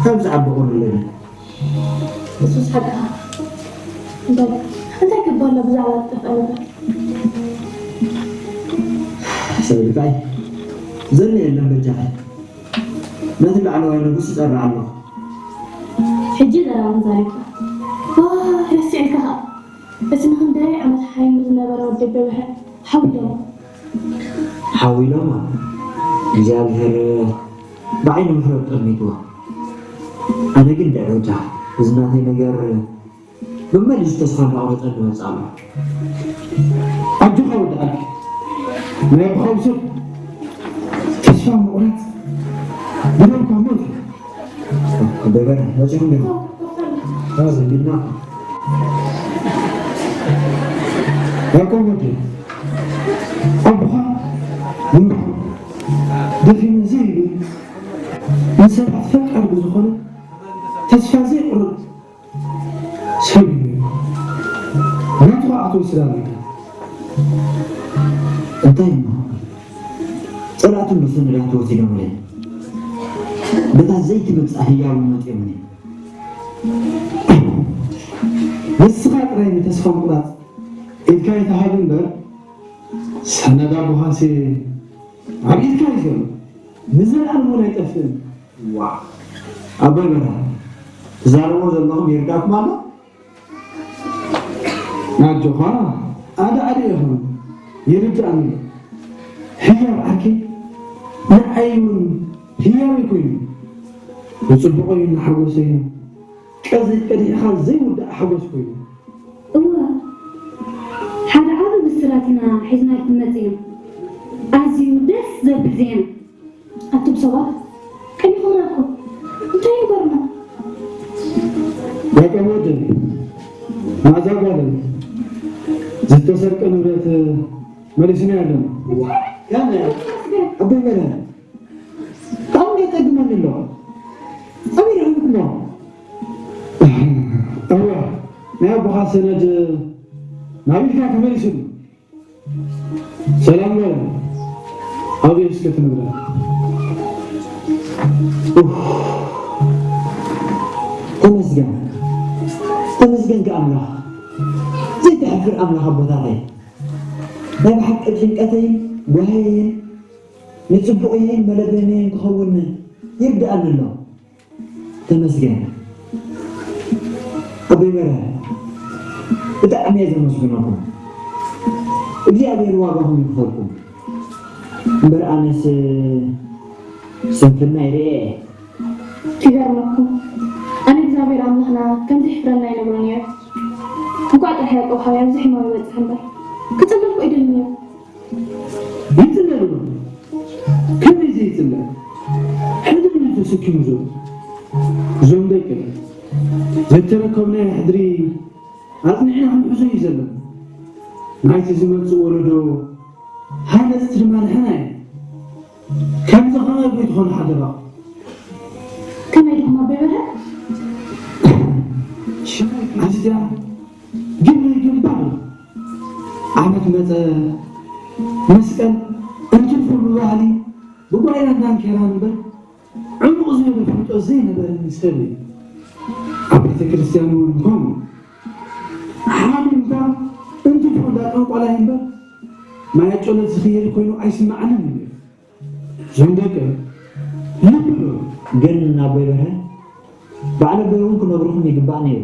ካብ ዝዓቢ ቁሪ ኣለኒ። ንሱስ ሓቅኻ። እንታይ፣ እንታይ ክበሎ ብዛዕባ ዝጠፍአ ንብረት? ሰበይታይ፣ ዘሎ የለን በጃኺ። ነቲ ላዕለዋይ ንጉስ እጸርዕ ኣለኹ። ሕጂ ዘራውን ዛሪብካ። ዋ፣ ረሲዕልካ ኸኣ። እቲ ንኽንደይ ዓመት ሓይሙ ዝነበረ ወዲ በብሐ ሓዊሎሞ። ሓዊሎሞ? እግዚኣብሔር ብዓይኒ ምሕረት ጠሚትዎ። ኣነ ግን ደረጃ፣ እዚ ናተይ ነገር መመሊሱ ተስፋ እንዳቑረጸ ዝመጽእ ኣሎ። ኣጆኻ ወዲ ዓዲ፣ ናይ ኣቦኻ ውሰድ። ተስፋ ምቑራጽ ብደምካ ሞት። በበረ፣ መጺኹም ዲኹም? ራስ እንዲና። ያዕቆብ ወዲ፣ ኣቦኻ ይምርሑ። ደኺመ ዘይብል፣ ንሰባት ፈቃር ብዝኾነ፣ ተስፋ ዘይቁርጽ ሰብ እዩ። ናቱ ኸኣ ክትወስድ ኣለካ። እንታይ እሞ? ጸላእቱ ብሰነዳት ወሲዶምለይ። በታ ዘይትመጽእ ህያው መጺኦምኒ። ንስኻ ጥራይ ንተስፋ ምቑራጽ ኢድካ ይትሃብ እምበር፣ ሰነድ ኣቦኻሲ ኣብ ኢድካ እዩ ዘሎ። ንዘለኣለም እውን ኣይጠፍእን። ዋ፣ ኣቦይ በርሀ፣ ትዛረብዎ ዘለኹም ይርዳእኩም ኣሎ? ኣጆኻ፣ ኣደ ኣደ ኢኹም፣ ይርድኣኒ። ህያብ ዓርከይ፣ ንዓይ እውን ህያበይ ኮይኑ፣ ንጽቡቐይ እናሓጎሰ እዩ። ቀዚ-፣ ቀዲሕኻ ዘይውዳእ ሓጎስ ኮይኑ። እወ፣ ሓደ ዓቢ ብስራት ኢና ሒዝናልኩም መጺና። ኣዝዩ ደስ ዘብል ዜና። ኣቱም ሰባት፣ ቀኒኹምና እኮ። እንታይ ይገርሞ? ያዕቆብ ወደይ፣ ናዛ ጓልን ዝተሰርቀ ንብረት መሊስና ኣለና። ከመይ? ኣቦይ መድሃኔ፣ ካብኡ እንታይ ይጸግመኒ ኣሎ? ኣበይ ረኺብኩሞ? እወ፣ ናይ ኣቦኻ ሰነድ ናብ ኢድካ ተመሊሱሉ። ሰላም በል። ኣብዚ እስከ ትነግረን። ኡፍ። ተመስገን። ተመስገን ከኣምላኽ። ዘይተሕፍር ኣምላኽ ኣቦታተይ። ናይ ብሓቂ ጭንቀተይን ጓህየይን ንጽቡቐይን መለበምየይን ክኸውን ይርድኣኒ ኣሎ። ተመስገን። ኣቦይ በርሀ፣ ብጣዕሚ እየ ዘመስግነኩም። እግዚኣብሔር ዋጋኹም ይክፈልኩም። እምበር ኣነስ ስንፍና ይርኤ። ይገርመኩም፣ ኣነ እግዚኣብሔር ኣምላኽና ከምዚ ይሕፍረና ይነግሮ ነይረ። እንኳዕ ጥራሕ ያዕቆብ ሓወይ ኣብዚ ሕማም ይበጽሕ እምበር፣ ክጽለልኩ ኣይደልን ነይሩ። ይጽለ ዶ? ከመይ ዘይጽለ? ሕድሪ እዩ ተሰኪሙ ዘሎ። እዞም ደቂ ዘይተረከብናዮ ሕድሪ ኣጽኒዕና ክንሕዞ እዩ ዘለና። ናይቲ ዝመጽእ ወለዶ ሃነጽቲ ድማ ንሕና ኢና። ከምዚ ከመይ ከይትኾኑ ሓደራኹም። ከመይ ዲኹም ኣቦይ በርሀ? ኣዝያ ግብሪ ይግባእ። ዓመት መጸ መስቀል እንትርፎ ብባህሊ ብጓይላን ዳንኬራን እምበር ዕሙቕ ዝበለ ፍልጦት ዘይነበረኒ ሰብ እየ። ኣብ ቤተ ክርስቲያን እውን ከምኡ። ሓሚምካ እንትርፎ እንዳ ጠንቋላይ እምበር ማይ ጸሎት ዝኽየድ ኮይኑ ኣይስምዓንን እዩ። እዞም ደቂ ልቢ ዶ? ግን ኣቦይ በርሀ፣ በዓል ኣቦይ እውን ክነግርኹም ይግባእ ነይሩ።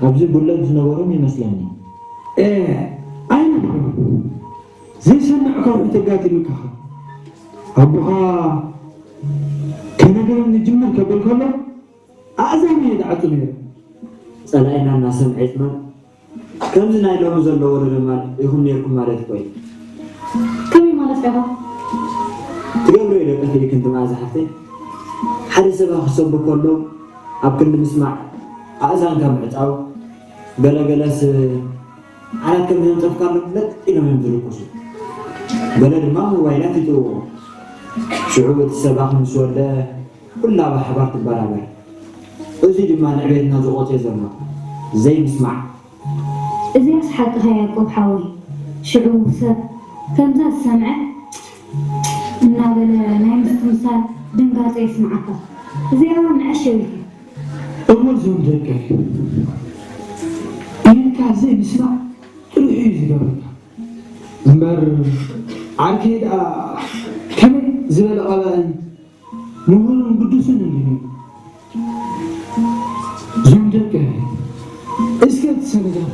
ኣብዚ ጉድለት ዝነበሮም ይመስለኒ። ኤ፣ ኣይነግሮም። ዘይሰምዕ ከውሒ ተጋጢሙካኻ ኣቦኻ ከነገረኒ ጅምር ከብል ከሎ ኣእዛነይ እየ ዝዓጹ ነይረ። ጸላኢና እናሰምዐ ይጽመም። ከምዚ ናይ ሎሚ ዘሎ ወለዶ ማል ኢኹም ነይርኩም ማለት እኮ እዩ። ከመይ ማለት ኢኻ? ትገብሮ እዩ ደቂ ፍሊ ክንዲ መኣዛ ሓፍተይ። ሓደ ሰብ ክሰቡ ከሎ ኣብ ክንዲ ምስማዕ ኣእዛንካ ምዕጻው፣ ገለገለስ ዓራት ከም ዘንጠፍካሎም ለጥ ኢሎም እዮም ዝርኩሱ። ገለ ድማ ሞባይላት ይጥውቑ። ሽዑ እቲ ሰባኺ ምስ ወደአ ኩላ ብሓባር ትበራበር። እዚ ድማ ንዕቤትና ዝቖጽዮ ዘሎ ዘይምስማዕ። እዚኣስ ሓቅኻ ያዕቆብ ሓወይ። ሽዑ ሰብ ከምዛ ዝሰምዐ እናበለ ናይ ምስትምሳል ድንጋጸ የስምዓካ። እዚኣ መዐሸዊት እያ። እወ ዞም ደቀይ ኢልካ ዘይምስማዕ ጥርሑ እዩ ዝገብረካ። እምበር ዓርከይ ደኣ ከመይ ዝበለ ቀባእን ምሁርን ግዱስን እንዲዩ። ዞም ደቀይ እስከ እቲ ሰነዳት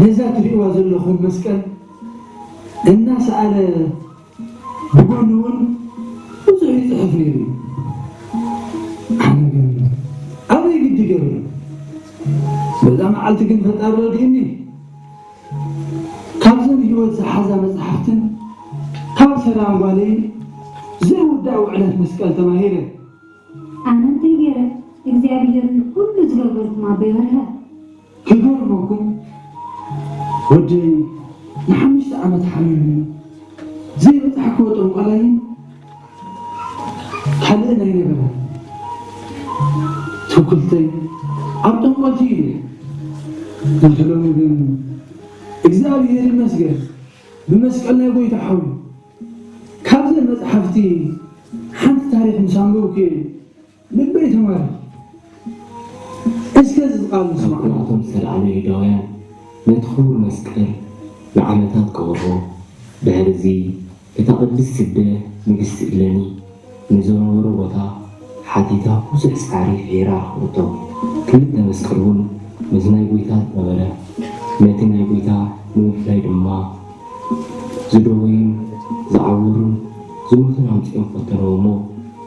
ነዛ ትርእይዋ ዘለኹም መስቀል እናሰኣለ ብጎኑ እውን ብዙሕ ይጽሕፍ ነይሩ እዩ። ኣነ ግን ኣበይ ግዲ ገይሩ? በዛ መዓልቲ ግን ፈጣሪ ረዲእኒ። ካብዘን ህይወት ዝሓዛ መጻሕፍትን ካብ ሰላም ጓለይን ዘይውዳእ ውዕለት መስቀል ተማሂረ። ኣነ እንታይ ገይረ እግዚኣብሔር ኩሉ ዝገበርኩም ኣቦይ በርሀ። ክገርመኩም ወደይ ንሓሙሽተ ዓመት ሓሚሙ ዘይበጻሕክዎ ጠንቋላይን ካልእን ኣይነበረን። ትውክልተይ ኣብ ጠንቆልቲ እዩ። ናተ ሎሚ ግን እግዚኣብሔር ይመስገን ብመስቀል ናይ ጎይታ ሓዊ ካብዘን መጽሓፍቲ ሓንቲ ታሪኽ ምስ ኣንበብኩ እየ ልበይ ተማሪኹ። እስከ እዚ ቃል ንስማዕ። ኣብ ኩላቶም ዝተላዕሉ ይሁዳውያን ነቲ ክቡር መስቀል ንዓመታት ቀበርዎ። ድሕሪ እዚ እታ ቅድስቲ ስደ ንግስቲ እለኒ ንዝነበሮ ቦታ ሓቲታ ብዙሕ ጻዕሪ ሒራ ረኽበቶ። ክልተ መስቀል እውን ምስቲ ናይ ጐይታ ዝነበረ፣ ነቲ ናይ ጐይታ ንምፍላይ ድማ ዝደወዩን ዝዓወሩን ዝሞቱን ኣምጺኦም ፈተንዎ እሞ፣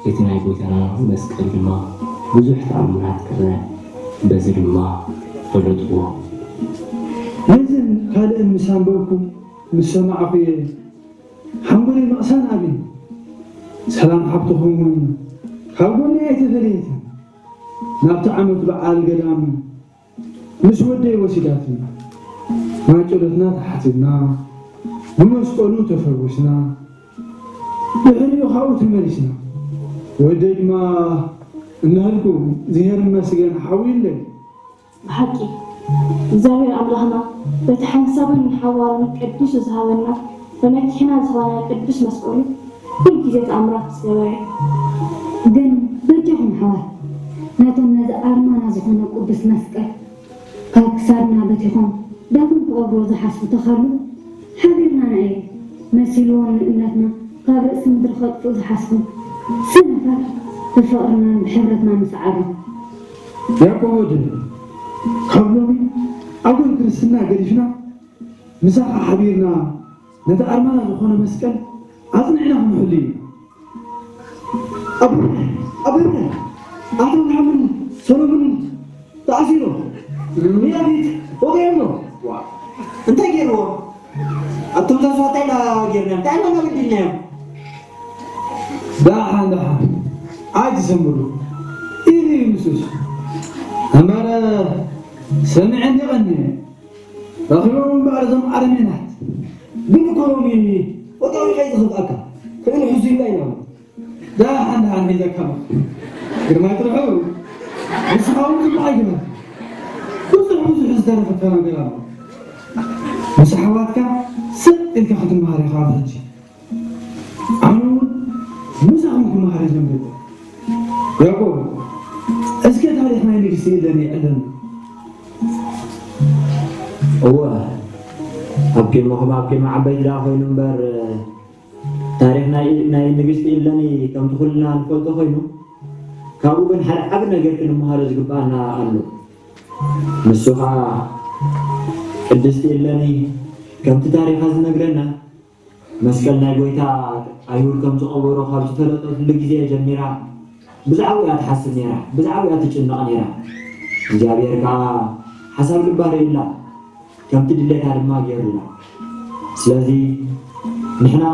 እቲ ናይ ጐይታና መስቀል ድማ ብዙሕ ተኣምራት ከነ፣ በዚ ድማ ፈለጥዎ። ነዝን ካልእን ምስ ኣንበብኩ ምስ ሰማዕኹ እየ ሓንጎለይ ምቕሳን ኣብዩ። ሰላም ሓብትኹም እውን ካብ ጎነይ ኣይተፈለየትን። ናብቲ ዓመት በዓል ገዳም ምስ ወደይ ወሲዳትኒ። ማይ ጸሎትና ተሓቲምና፣ ብመስቀሉ ተፈዊስና፣ ድሕሪኡ ካብኡ ተመሊስና። ወደይ ድማ እናሃልኩ፣ እግዚኣብሔር ይመስገን፣ ሓውዩለይ። ብሓቂ እግዚኣብሔር ኣምላኽና በቲ ሓንሳብን ሓዋሩን ቅዱስ ዝሃበና፣ መመኪሕና ዝኾነ ቅዱስ መስቀሉ ኩል ግዜ ተኣምራት ዝገበረ። ግን በጃኹም ኣሕዋት፣ ነቶም ነዚ ኣርማና ዝኾነ ቅዱስ መስቀል ካብ ክሳድና በቲኾም ዳግም ክቐብርዎ ዝሓስቡ ተኻሉ፣ ሓቢርና ንዕዮ መሲልዎም ንእምነትና ካብ ርእሲ ምድሪ ከጥፍኡ ዝሓስቡ ሰነፋት፣ ብፍቕርናን ብሕብረትናን ንስዓሮም። ያዕቆብ ወደይ፣ ካብ ሎሚ ኣጉል ክርስትና ገዲፍና፣ ምሳኻ ሓቢርና ነቲ ኣርማና ዝኾነ መስቀል ኣጽኒዕና ክንሕሉ ኢና። ኣቦ፣ ኣቦ፣ ኣቶ ኣብርሃምን ሰሎሞንን ተኣሲሮም ንያቢት ወቒዖም ኣለዉ። ዋ፣ እንታይ ገይርዎ? ኣቶም ተስፋ እንታይ ኢና ጌርናዮም? እንታይ ኢና በዲልናዮም? ደሓን፣ ደሓን፣ ኣይትሰንብዱ ኢሉ እዩ ንሱስ። እምበር ሰሚዐ እንዲ ቀኒየ። ረኺቦም እምበኣር እዞም ኣረሜናት። ግን እኮ ሎሚ ወግዒ ከይዝኽፍኣካ፣ ክእልሑ ዝብላ ኢና። ደሓን ደሓን ሒዘካ ኣለኹ። ግርማይ ጥርሑ፣ ንስኻ እውን ጽቡቕ ኣይግበር። ብዙሕ ብዙሕ ዝተረፈካ ነገር ኣሎ። ምስ ኣሕዋትካ ስቕ ኢልካ ክትመሃር ኢኻ ኣብ ሕጂ። ኣነ እውን ምሳኹም ክመሃር እየ ጀሚረ። ያዕቆብ፣ እስከ ታሪኽ ናይ ንግስቲ ኢለኒ የዕልለኒ። እወ፣ ኣብ ኬማኹም ኣብ ኬማ ዓበይቲ ደኣ ኮይኑ እምበር፣ ታሪኽ ናይ፣ ናይ ንግስቲ ኢለኒ ከምቲ ኩልና ንፈልጦ ኮይኑ፣ ካብኡ ግን ሓደ ዓቢ ነገር ክንመሃሮ ዝግብኣና ኣሎ። ንሱ ኸኣ ቅድስቲ ኢለኒ ከምቲ ታሪኻ ዝነግረና፣ መስቀል ናይ ጎይታ ኣይሁድ ከም ዝቐበሮ ካብ ዝፈለጠትሉ ግዜ ጀሚራ ብዛዕባኡ እያ ትሓስብ ነይራ፣ ብዛዕባኡ እያ ትጭነቕ ነይራ። እግዚኣብሔር ከኣ ሓሳብ ልባ ርእዩላ፣ ከምቲ ድሌታ ድማ ገይሩላ። ስለዚ ንሕና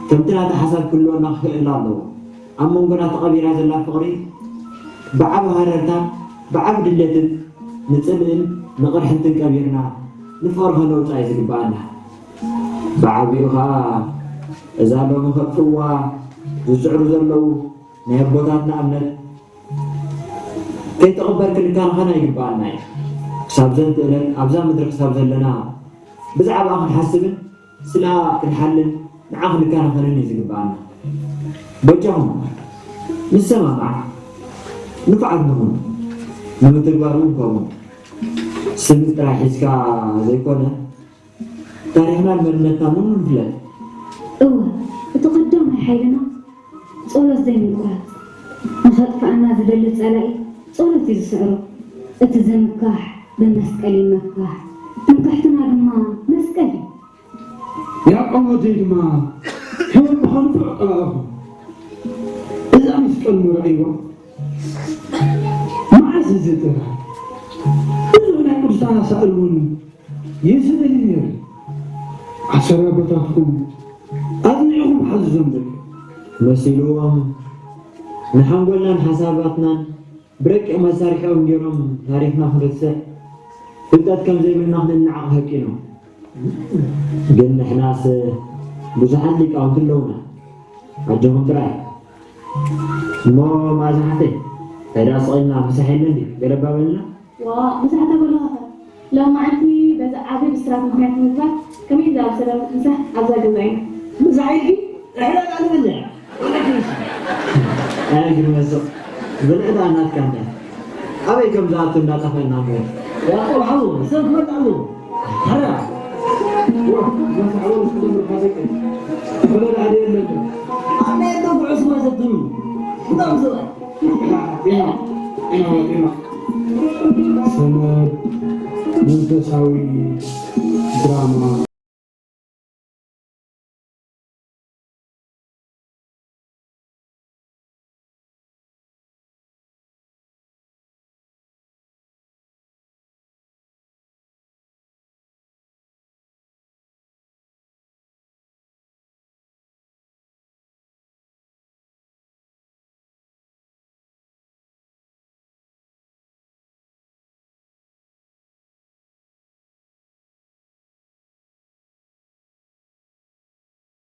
ከምቲ ናታ ሓሳብ ክህልወና ክኽእል ኣለዎ። ኣብ መንጎና ተቐቢራ ዘላ ፍቕሪ ብዓቢ ሃረርታን ብዓቢ ድሌትን ንጽልእን ንቕርሕንትን ቀቢርና ንፍቕሪ ከነውጽኣ እዩ ዝግብኣና። ብዓቢኡ ኸኣ እዛ ሎሚ ከጥፍእዋ ዝጽዕሩ ዘለዉ ናይ ኣቦታትና እምነት ከይተቐበርኪ ልካናኸና ይግብኣና እዩ። ክሳብ ዘንትእለት ኣብዛ ምድሪ ክሳብ ዘለና ብዛዕባኣ ክንሓስብን ስለኣ ክንሓልን ንዓ ክንከናኸንን እዩ ዝግብኣና። በጃኹም ንሰማማዕ፣ ንፉዓት ንኹን። ንምትግባር እውን ከምኡ። ስም ጥራይ ሒዝካ ዘይኮነ ታሪኽናን መንነትናን እውን ንፍለጥ። እወ፣ እቲ ቀዳማይ ሓይልና ጸሎት ዘይምቁራጽ። ንኸጥፍኣና ዝደሊ ጸላኢ ጸሎት እዩ ዝስዕሮ። እቲ ዝምካሕ ብመስቀል ይመካሕ፣ ትምክሕትና ድማ መስቀል እዩ። ያዕቆብ ወደይ ድማ ከም ብኸንቱ ኣቀላልኹ። እዛ መስቀል ንርኣይዋ። መዓስ እዚ ጥራሕ ብዙሕ ናይ ቅዱሳን ኣሳእል እውን ይስእል እዩ ነይሩ። ኣሰር ኣቦታትኩም ኣጽኒዕኹም ሓዝዞም ደቂ። መሲልዎም ንሓንጎልናን ሓሳባትናን ብረቂቕ መሳርሒኦም ገይሮም ታሪኽና ክንርስዕ ፍልጠት ከም ዘይብልና ክንነዓቕ ሃቂ ነው። ግን ንሕናስ ብዙሓት ሊቃውንቲ ኣለውና። ኣጆኹም ጥራይ። እሞ መኣዛ ሓፍተይ፣ እንታይ ደኣ ስቕ ኢልና ምሳሕ የለን ድዩ? ገለባ በልና። ዋ፣ ምሳሕ ተበልኻኸ? ሎማዓንቲ በዚ ዓቢ ብስራት ምኽንያት ንምግባር ከመይ ዝበለ ሰላም ምሳሕ ኣብዛ ገዛ ኢና። ምሳሕ ኢልኪ? ንሕና ደኣ ንበልዕ። ኣይ ግን መስቕ፣ ብልዒ ደኣ ናትካ እንዳ ኣበይ ከም ዝኣቱ እንዳጠፍአና እሞ። ያዕቆብ ሓው፣ ሰብ ክመጽእ ኣለዎ። ሓራ። ወ፣ መሳሕ ወ፣ እስኪ ዘምር ካደቀ። ወለድ ዓዲ የለን። ኣነ የለኹ ዕሱባ ዘትኑ። እንዳም ሰብኣይ። ኢና፣ ኢና፣ ኢና። ሰነድ መንፈሳዊ ድራማ።